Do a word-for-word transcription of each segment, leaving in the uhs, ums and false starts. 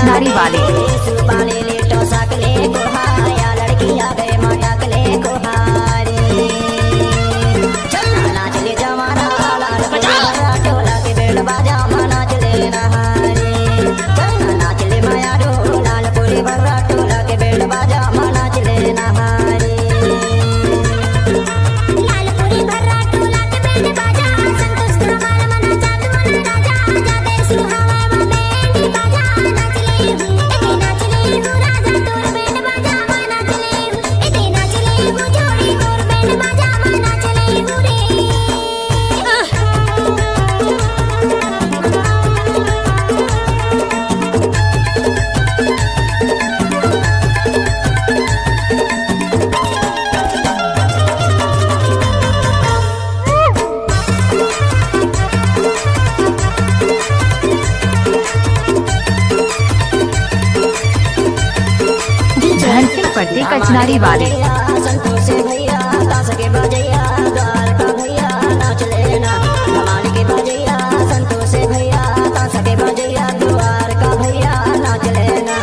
नारी वाले। सुपारी ले टोसक ले कोहाया, लड़की आ गए मटक ले कोहारी। चल नाच ले जवाना, लाल पीली भर्रा टोला के बैंड बाजा मा नाच ले नहारी। चल नाच ले माया डो, लाल पीली भर्रा टोला के बैंड बाजा मा नाच ले नहारी। लालपुरी भर्रा टोला के बैंड बाजा, संतोष धमाल मना जादू मना राजा, जादे सुहावे मा बैंड बाजा, नाच ले हूँ, ए नाच ले हूँ राजा तोर बैंड बाजा मा नाच ले हूँ, ए नाच ले हूँ जोड़ी तोर बैंड बाजा मा नाच ले हूँ रे। धन सिंह पटेल कचनारी वाले। संतोष भैया, ताश के बजैया, द्वारका भैया, नाच लेना। धमाल के बजैया, संतोष भैया, ताश के बजैया, द्वारका भैया, नाच लेना।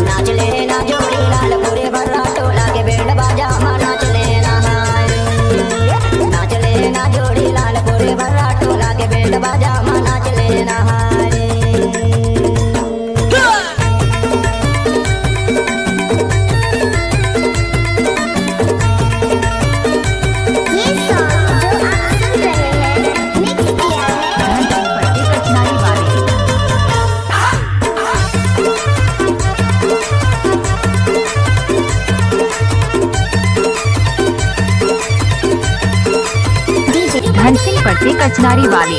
नाच लेना जोड़ी लालपुरी भर्रा टोला के बैंड बाजा मा नाच लेना हाय। नाच लेना जोड़ी लालपुरी भर्रा टोला के बैंड बाजा मा नाच लेना हाय। ये सॉन्ग जो आप सुन रहे हैं, मिक्स किया है धन सिंह पटेल कचनारी वाले। धन सिंह पटेल कचनारी वाले।